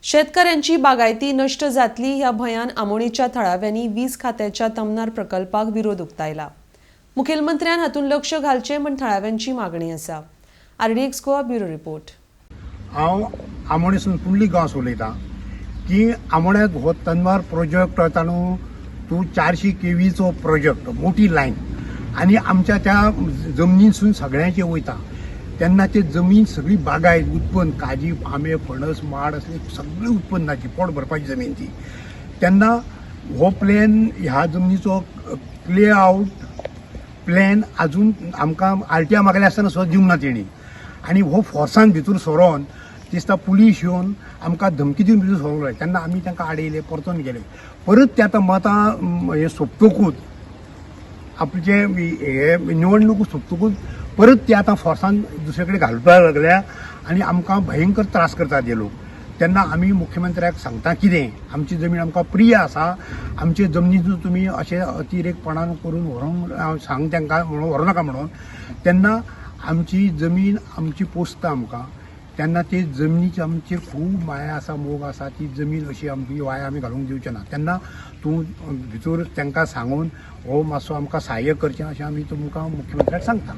शेतकऱ्यांची बागायती नश्ट जातली ह्या भंयान आमोणेच्या थळाव्यांनी वीज खात्याच्या तमनार प्रकल्पाक विरोध उक्तायला. मुखेलमंत्र्यान हातूंत लक्ष घालचें म्हण थळाव्यांची मागणी आसा. RDX Goa, bureau report. हांव आमोणेसून पुंडलीक गांवस उलयतां की आमोण्याक हो तनवार प्रोजेक्ट वता न्हू तूं, 400 केवीचो प्रोजेक्ट, मोठी लायन आनी आमच्या त्या जमनीसून सगळ्यांचे वयता. तेन्ना ते जमीन सगळी बागायत उत्पन्न, काजी, आंबे, फणस, माड असले सगळी उत्पन्नाची, पोट भरपाची जमीन ती. तेन्ना हो प्लॅन ह्या जमनीचो प्ले आउट प्लॅन अजून आमकां आरटीआय मागले आसतना सुद्दां दिवंक ना तेणी. आनी हो फोर्सान भितर सरोन दिसता, पुलीस येवन आमकां धमकी दिवन भितर सरूंक लागले. तेन्ना आमी तांकां आडयले, परतून गेले. परत ते आतां मतां हे सोंपतकूच, आपले हे निवडणूक सोंपतकूच परत ते आतां फोर्सान दुसरे कडेन घालपाक लागल्या आनी आमकां भयंकर त्रास करतात हे लोक. तेन्ना आमी मुख्यमंत्र्याक सांगता कितें, आमची जमीन आमकां प्रिय आसा. आमचे जमनीचो तुमी अशें अतिरेकपणान करून व्हरूंक हांव सांग तांकां म्हणून व्हरूं नाका म्हणून. तेन्ना आमची जमीन आमची पोसता आमकां. तेन्ना ते जमनीची आमचेर खूब माया आसा, मोग आसा. ती जमीन अशी आमची वाया आमी घालूंक दिवचे ना. तेन्ना तूं भितर तांकां सांगून हो मातसो आमकां सहाय्य करचें अशें आमी तुमकां मुख्यमंत्र्याक सांगता.